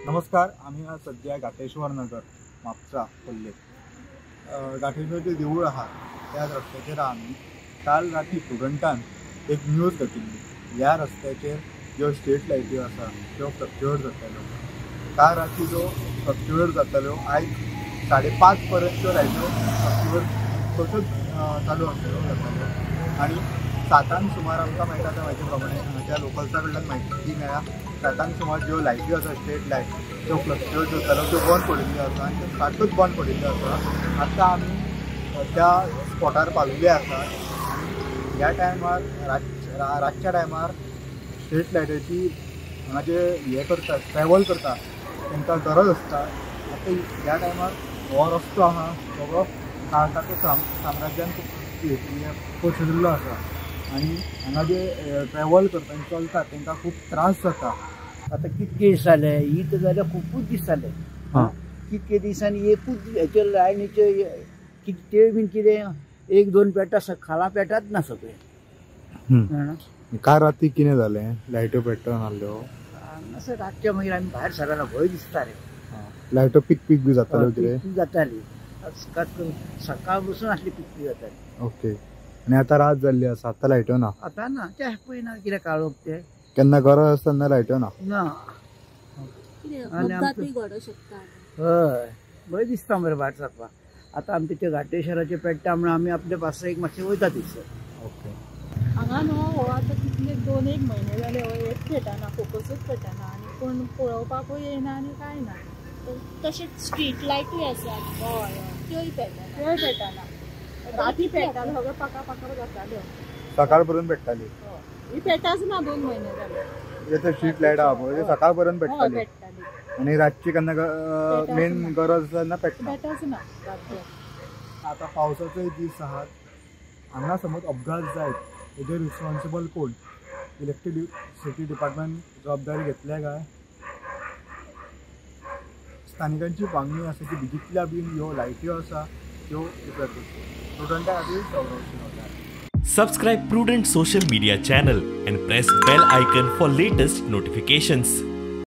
नमस्कार, आमी आज सद्या घाटेश्वर नगर म्हापसा खोर्ले घाटेश्वर जे देवूळ आहा त्या रस्त्याचेर आमी काल राती प्रुडंटान एक न्यूज घातिल्ली. ह्या रस्त्याचेर ज्यो स्ट्रीट लायटी आसा त्यो फ्लक्च्युएट जाताल्यो. काल राती ज्यो फ्लक्च्युएट जाताल्यो आयज 5:30 पर्यंत त्यो लायट्यो फ्लक्च्युएट तश्योच चालू आसल्यो जाताल्यो. आनी 7 सुमार आमकां मेळटा त्या म्हायती प्रमाणे हांगाच्या लोकल्सा कडल्यान म्हायती मेळ्ळा 7 सुमार ज्यो लायटी आसा स्ट्रीट लायट त्यो फ्लक्च्युएट जाताल्यो त्यो बंद पडिल्ल्यो आसा आनी त्यो 7च बंद पडिल्ल्यो आसा. आतां आमी त्या स्पॉटार पाविल्ले आसा आनी ह्या टायमार रातच्या टायमार स्ट्रीट लायटीची हांगा जे हे करतात ट्रॅवल करता तांकां गरज आसता. आतां ह्या टायमार हो रस्तो आहा सगळो काळखाचो साम्राज्यान पसरिल्लो आसा आनी हांगा जे ट्रॅवल करता आनी चलतात तांकां खूब त्रास जाता. आतां कितके दीस जाले ही तर जाल्यार खुबूच दीस जाले. कितके दिसांनी एकूच हेचे लायनीचे कितें बीन कितें 1-2 पेटा खाला पेटात ना सगळे. काल राती कितें जालें लायट्यो पेटोवन आहल्यो हांगासर रातच्या मागीर आमी भायर सरना भंय दिसता रे. लायट्यो पीक पीक बी जाताल्यो कितें जाताली सकाळ बसून आसली पीक पीक जाताली. ओके, आनी आतां रात जाल्ली आसा, आतां लायट्यो ना. आतां ना, ते पळयना कितें काळोख ते केन्ना गरज आसता तेन्ना लायट्यो ना. ना हय, भंय दिसता मरे भायर सरपाक. आतां आमचे ते घाटेश्वराचे पेट्टा म्हणून आमी आपल्या पासयेक एक मातशें वयता थंयसर. ओके, हांगा न्हू हो आतां कितले 2-1 म्हयने जाले हो हेच पेटना, फोकसूच पेटना आनी कोण पळोवपाकूय येयना आनी कांय ना. तशेंच स्ट्रीट लायटूय आसात. हय, त्योय पेटना, त्योय पेटना. राती पेट्टाल्यो सगळ्यो पाका पाका जाताल्यो, सकाळ पर्यंत पेट्टाली. ही पेटाच ना 2 म्हयने जाले. स्ट्रीट लायट आहा पळय सकाळ पर्यंत पेट्टाली आनी रातची केन्ना मेन गरज आसा तेन्ना पेटना, पेटाच ना. आतां पावसाचोय दीस आहात, हांगा समज अपघात जायत हेजेर रिस्पॉन्सिबल कोण? इलेक्ट्रिसिटी डिपार्टमेंट जबाबदारी घेतल्या काय? स्थानिकांची मागणी आसा की बेगीतल्या बेगीन ह्यो लायट्यो आसा त्यो रिपेर करच्यो. प्रुडंटा खातीर Sourav Shirodkar. Subscribe Prudent social media channel and press bell icon for latest notifications.